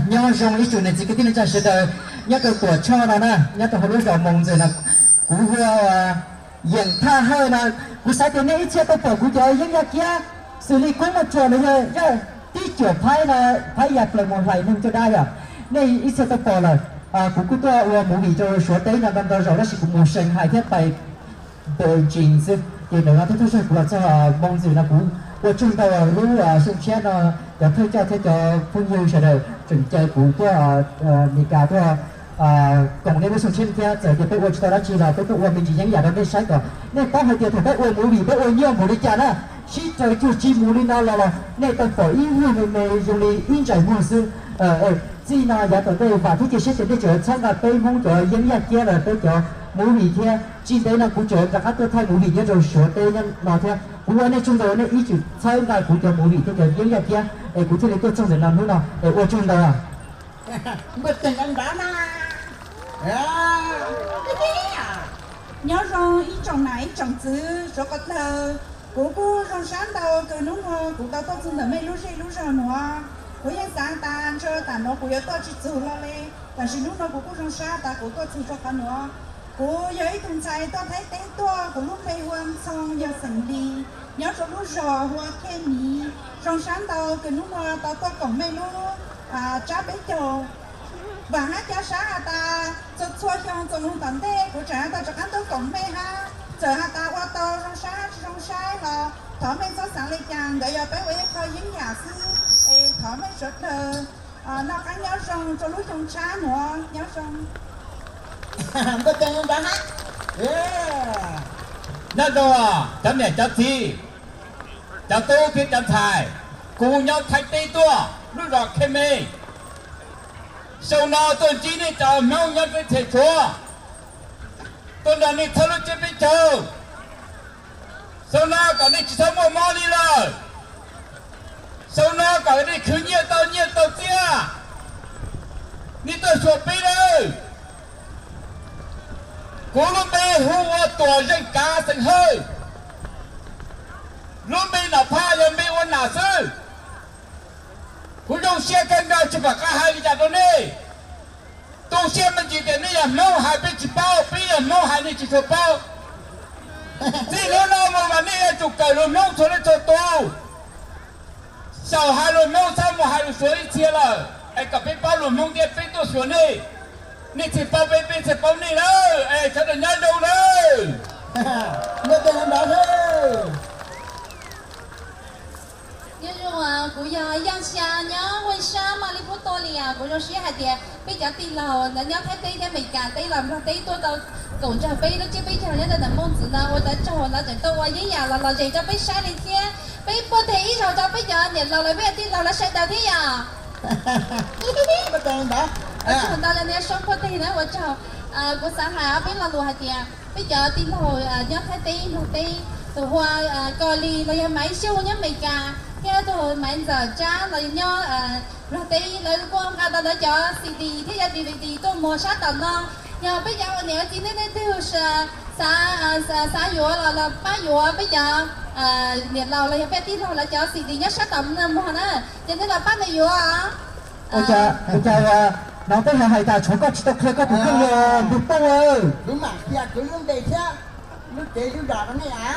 Nyob zoo ib tsoom niam txiv kwv tij neej tsa sawv daws nyob rau tuam tshoj no na, nyob rau hauv lub zos Moos Ntxwm no, kuv hu ua Yeem Thaj Hawj no. Kuv xav tias nej ib txhia tau pom kuv cov yeeb yaj kiab xws li koob maj tsuas los yog tib cuam phaib no, phaib ya plaws mus hlais neeg caj dab yom, nej ib txhia tau pom lawm. Kuv kuj tuaj ua movie rau Suav teb no ntau ntau zaus tab sis kuv mus Shanghai thiab pais Beijing xwb ces ntawm no thiab thawj zaug kuv los txog Moos Ntxwm no kuv ua tsaug ntau lub xyoo tshiab no cov thawj coj thiab cov phooj ywg sawv daws tseem caw kuv tuaj Meskas tuaj koom nej lub xyoo tshiab thiab txawm tias peb ua tsis tau dab tsi los peb tuaj ua me ntsis yeeb yam rau nej saib kom nej paub hais tias thaum peb ua movie peb ua nyuaj npaum li cas na, sib raws cuag tsis mus li no los los nej tau pom ib nyuag me me zoo li ib ntsais muag xwb. Txij no yav tom ntej vam thiab cia siab tias nej tseem txhawb nqa peb Hmoob cov yeeb yaj kiab los peb cov movie thiab. Tsis ntev no kuv tseem rov qab tuaj thaij movie nyob rau Suav teb nyob no thiab. Kuv ua nej tsaug ntau nej ib txwm txhawb nqa kuv cov movie thiab cov yeeb yaj kiab es kuv thiaj li tuaj txog ntawm no hnub no es ua tsaug ntau. Nyob zoo ib tsoom nam ib tsoom txwv suav qhov tawg, kuv kuj zoo sab ntau kws hnub no kuv tau tuaj txug ntawm mej lub zej lub zog nuav. Kuv yeej xaav tas ntshe tam nuav kuv yuav tuaj tsis txug lo le, tab sis hnub no kuv kuj zoo sab tas kuv tuaj txug rua qhov nuav. Kuv yog ib tug ntxhais tuaj Thaib teb tuaj, kuv lub npe hu ua Ntxhoo, yog xeem Lis, nyob rua lub zog hu ua Khej Miv. Zoo sab ntau kws hnub no tau tuaj koom mej lub tsab peb caug. Vaam hab ca sab has tas txhua txhua xyoo txuas lug tom ntej kuv tseem has tas rov qaab tuaj koom mej hab, txawm has tas ua tau zoo saib hab tsi zoo saib los thov mej txhob xaav le caag, ntawd yog peb ua ib qho yeeb yam xwb, es thov mej suav dlawg noj qaab nyob zoo rua lub xyoo tshab nuav nyob zoo. Npawg Teev nrov hab. Nyob zoo cov niam cov txiv, cov tub thiab cov ntxhais, kuv nyob Thaib teb tuaj lub zos Khej Mej. Xyoo no tuaj ntsib nej cov Hmoob nyob teb chaws Suav, tuaj nrog nej txhawb lub tsiab peb caug. Xyoo no kom nej tsis txhob muaj mob li lawm. Xyoo no kom nej khwv nyiaj tau nyiaj tau txiaj. Nej tuaj xyuas peb lawm. Kuv lub npe hu ua Tuam Zeej Kav xeem Hawj. Lub npe nom phaj yog npe ua nam xwb. Kuv zoo siab kawg nkaus tsis pom qab hais li cas rau nej. Tu siab me ntsis tias nej yog Hmoob hais peb tsis paub, peb yog Hmoob hais nej tsis tshua paub. Txij hnub no mus mas nej yuav tsum kawm lus Hmoob txhua leej txhua tus. Xyaum hais lus Hmoob txhob mus hais lus Suav ib txhia lawm, es kom peb paub lus Hmoob thiab peb tuaj xyuas nej. Nej thiaj paub peb, peb thiaj paub nej lawm, es sawv daws nyob zoo lawm. Nyob zoo, kuv yog Yaaj Xya nyob Huaj Sab Maj Li Pub Tuaj Lias. Kuv zoo siab hais tias peb cov tij laug ntawd nyob Thaib teb thiab Amelikas teb los Nplog teb tuaj tau koom nrog peb lub tsiab peb caug nyob rau ntawm Mooj Ntxwv no ua tau tsaug, lawv tseem tuaj ua yeeb yam los lom zem rau peb saib li thiab. Peb puag teg ib zaug rau peb cov niam laus los peb cov tij laug lawv sawv daws thiab yom. Ua tsaug ntau rau nej soob puag teg na, ua tsaug. Kuv xav hais ob peb lo lus hais tias peb cov tij laug nyob Thaib teb, Nplog teb, tus hu ua Kos Lis los yog Maiv Xyooj nyob Amelikas, thiab tus Maiv Ntxawm Tsab los nyob Nplog teb, lawv kuj nqa tau lawv cov C D thiab cov D V D tuaj muag sab tom no. Yog peb cov ua niam ua txiv nej leej twg xav, xav yuav los pab yuav peb cov niam laus los yog peb tij laug lawv cov C D nyob sab tom no muag na, ces nej los pab nws yuav. Ua cas hnov peb hais hais tas tshuav koj tsis tau qhia koj tus kheej li, npawg Poob? Kuv mam qhia kuv lub npe thiab lub tsev lub zos rau nej a.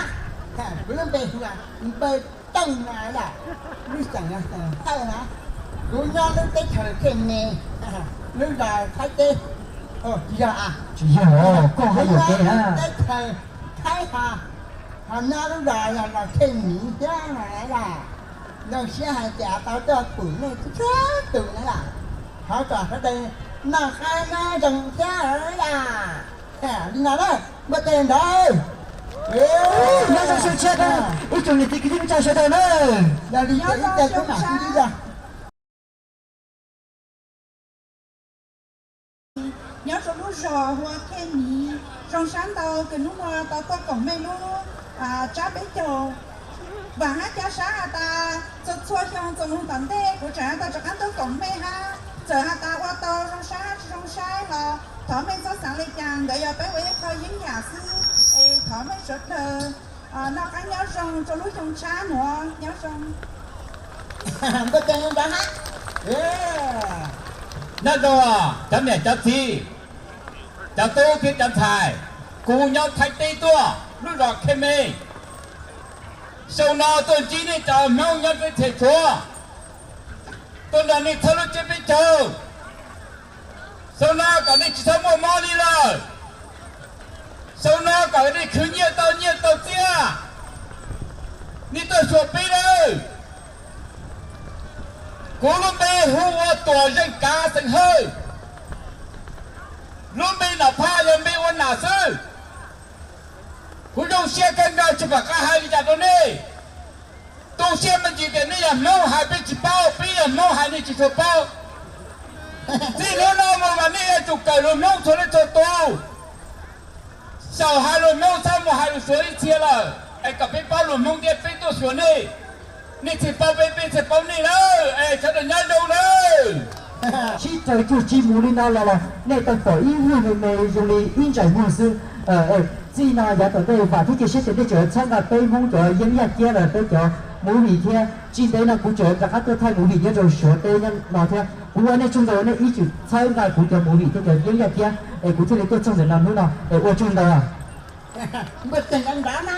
Kuv lub npe hu ua Npawg Tooj no, lub xeem Hawj na. Kuv nyob lub teb chaws Khej Me, lub zos Thaib teb. Tsis yog, tsis yog, koj hais yuam kev na. Teb chaws Thaib ho, ho nyob lub zos yog zos Khej Miv thiab na. Zoo siab hais tias tau tuaj pum nej txhua tus na. Thov kom sawv daws noj qab nyob zoo thiab yom. Li no na, npawg Teev nrov. Nyob zoo xyoo tshiab, ib tsoom niam txiv kwv tij neej tsa sawv daws na. Yog li ces ib ce kuv mam sib ntsib dua. Nyob rau lub zos hu ua Khej Miv, zoo sab ntau kws hnub no tau tuaj koom mej lub tsab peb caug. Vaam hab ca sab has tas txhua txhua xyoo txuas lug tom ntej kuv tseem has tas rov qaab tuaj koom mej hab, txawm has tas ua tau zoo saib hab tsi zoo saib los thov mej txhob xaav le caag, ntawd yog peb ua ib qho yeeb yam xwb, es thov mej suav dlawg noj qaab nyob zoo rua lub xyoo tshab nuav nyob zoo. Npawg Teev nrov hab. Nyob zoo cov niam cov txiv, cov tub thiab cov ntxhais, kuv nyob Thaib teb tuaj lub zos Khe Me. Xyoo no tuaj ntsib nej cov Hmoob nyob teb chaws Suav, tuaj nrog nej txhawb lub tsiab peb caug. Xyoo no kom nej tsis txhob muaj mob li lawm. Xyoo no kom nej khwv nyiaj tau nyiaj tau txiaj. Nej tuaj xyuas peb lawm. Kuv lub npe hu ua Tuam Zeej Kav xeem Hawj. Lub npe nom phaj yog npe ua nam xwb. Kuv zoo siab kawg nkaus tsis pom qab hais li cas rau nej. Tu siab me ntsis tias nej yog Hmoob hais peb tsis paub, peb yog Hmoob hais nej tsis tshua paub. Txij hnub no mus mas nej yuav tsum kawm lus Hmoob txhua leej txhua tus. Xyaum hais lus Hmoob txhob mus hais lus Suav ib txhia lawm, es kom peb paub lus Hmoob thiab peb tuaj xyuas nej. Nej thiaj paub peb, peb thiaj paub nej lawm, es sawv daws nyob zoo nawb. Sib raws cuag tsis mus li no los los nej tau pom ib nyuag me me zoo li ib ntsais muag xwb. Txij no yav tom ntej vam thiab cia siab tias nej tseem txhawb nqa peb Hmoob cov yeeb yaj kiab los peb cov movie thiab. Tsis ntev no kuv tseem rov qab tuaj thaij movie nyob rau Suav teb nyob no thiab. Kuv ua nej tsaug ntau, nej ib txwm txhawb nqa kuv cov movie thiab cov yeeb yaj kiab es kuv thiaj li tuaj txog ntawm no hnub no es ua tsaug ntau. Npawg Teem nrad na.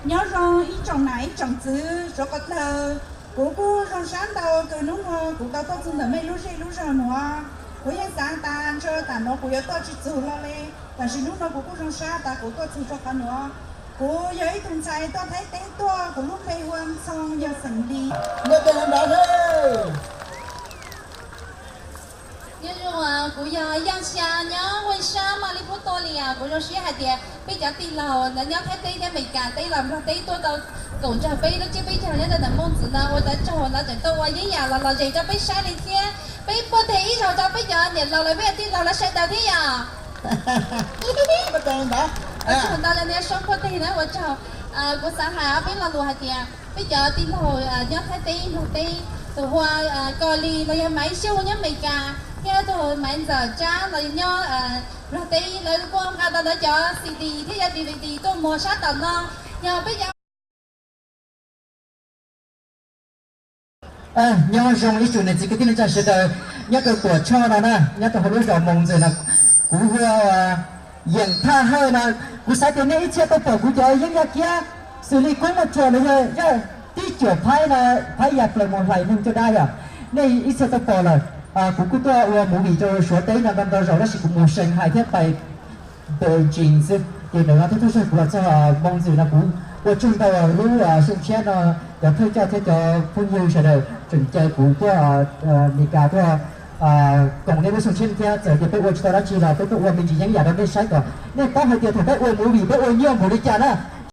Nyob zoo ib tsoom nam ib tsoom txwv suav qhov dlawg. Kuv kuj zoo sab ntau kws hnub no kuv tau tuaj txug ntawm mej lub zej lub zog nuav. Kuv yeej xaav tas ntshe tam nuav kuv yuav tuaj tsis txug lo le, tab sis hnub no kuv kuj zoo sab tas kuv tuaj txug rua qhov nuav. Kuv yog ib tug ntxhais tuaj Thaib teb tuaj, kuv lub npe hu ua Ntxhoo, yog xeem Lis. Nyob zoo, kuv yog Yaaj Xya nyob Huaj Sab, Maj Lij Pub Tuaj Lias. Kuv zoo siab hais tias peb cov tij laug nyob Thaib teb thiab Amelikas teb los Nplog teb tuaj tau koom nrog peb lub tsiab peb caug nyob rau ntawm Moob Ntxwv no ua tau tsaug, lawv tseem tuaj ua yeeb yam los lom zem rau peb saib li thiab. Peb puag teg ib zaug rau peb cov niam laus los peb cov tij laug lawv sawv daws thiab yom. Ua tsaug ntau rau nej soob puag teg na, ua tsaug. Kuv xav hais ob peb lo lus hais tias peb cov tij laug nyob Thaib teb, Nplog teb, tus hu ua Kos Lis los yog Maiv Xyooj nyob Amelikas thiab tus Maiv Ntxawm Tsab los nyob Nplog teb, lawv kuj nqa tau lawv cov C D thiab cov D V D tuaj muag sab tom no. Yog peb cov Nyob zoo ib tsoom niam txiv kwv tij neej tsa sawv daws nyob rau Tuam Tshoj no na, nyob rau hauv lub zos Moos Ntxwm no. Kuv hu ua Yeem Thaj Hawj no. Kuv xav tias nej ib txhia tau pom kuv cov yeeb yaj kiab xws li Koob Maj Thuam los yog Tib Cuam Phaib no, Phaib Ya Plaws Mus Hlais Neeg Caj Dab yom, nej ib txhia tau pom lawm. Kuv kuj tuaj ua movie rau Suav teb no ntau ntau zaus tab sis kuv mus Shanghai thiab pais Beijing xwb, ces ntawm no thiab tub zag kuv los txog Moos Ntxwm no. Kuv ua tsaug ntau lub xyoo tshiab no cov thawj coj thiab cov phooj ywg sawv daws tseem caw kuv tuaj Amelikas tuaj koom nej lub xyoo tshiab thiab. Txawm tias peb ua tsis tau dab tsi los peb tuaj ua me ntsis yeeb yam rau nej saib kom nej paub hais tias thaum peb ua movie peb ua nyuaj npaum li cas na.